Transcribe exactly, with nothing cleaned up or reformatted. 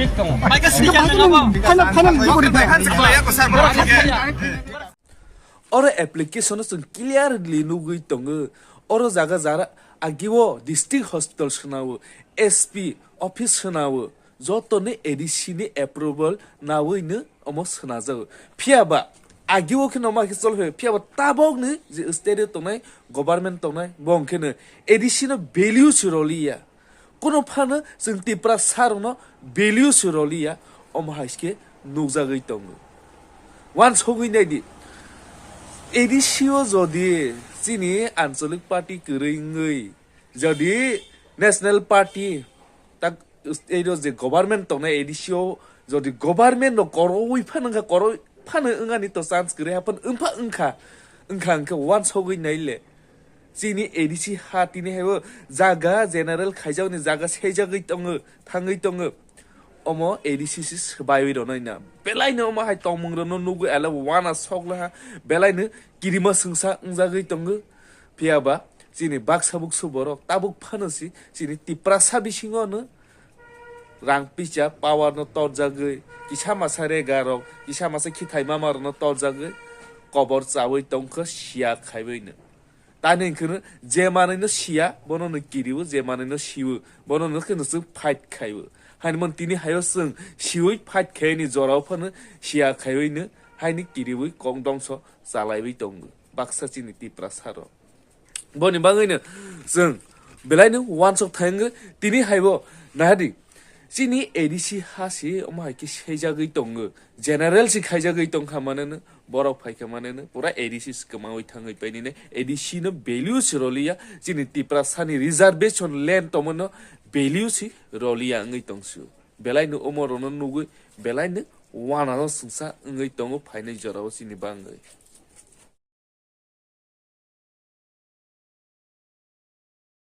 Leak tongo. Final, final report. Oro application o chwng clearly nugwi tongo. Oro jaga jara agio district hospital swnao, S P office swnao, joto ni A D C ni approval nawi no omo swnajago. Phiya ba agio khe no ma khe chol phaio, phiya ba tabok ni je state o tongnai, government tongnai, bo hwnkhe no A D C no value se roliya. Kuno phano chwng Tiprasa rokno value se roliya, omo hai khe nukjagwi tongo. Wansugwi naidi, A D C o jodi chini anchalik party kwrwi wngwi, jodi national party, tak, ei rok je government tongnai A D C o, jodi government rok koroi phano wngkha, koroi phano wngani to chance kwrwi, haphano wngpha wngkha, wngkha hwnkhe wansugwi naile. Chini A D C ha tini haibo jaga general khaijakni jaga seijagwi tongo, thangwi tongo. Omo A D C si swbaiwi rwnai na. Belaino omo hai tongmung rwno nugwi ala wana sokla ha. Belaino kirima swngsa wngjagwi tongo. Phiya ba chini baksa buksu borok tabuk phano si chini Tiprasa bisingo no rang pisa power no torjagwi, kisa masa rega rok, kisa masa khithai mama rok no torjagwi kobor chawi tongkha siya khaiwi no. Tani hwnkhe no je manwi no siya, bono no kiriwo, je manwi no siwo, bono no khe no chwng fight khaiwo. Haini mon tini hayo chwng siwi fight khaini jorao phano siya khaiwi no haini kiriwi kong dongso chalaiwi tongo baksa chini Tiprasa rok. Boni bagwi no chwng belai no wansuk thangwi tini haibo nahadi. Chini A D C ha si omo hai khe seijagwi tongo, general si khaijagwi tongkha mane no, borok phaikha mane no, pura A D C si kwmawi thangwi painini A D C no value si roliya, chini Tiprasa ni reservation land tongmano value si roliya wngwi tongsu. Belai no omo rokno nugwi belai no wana no swngsa wngwi tongo phainai jorao chini bagwi.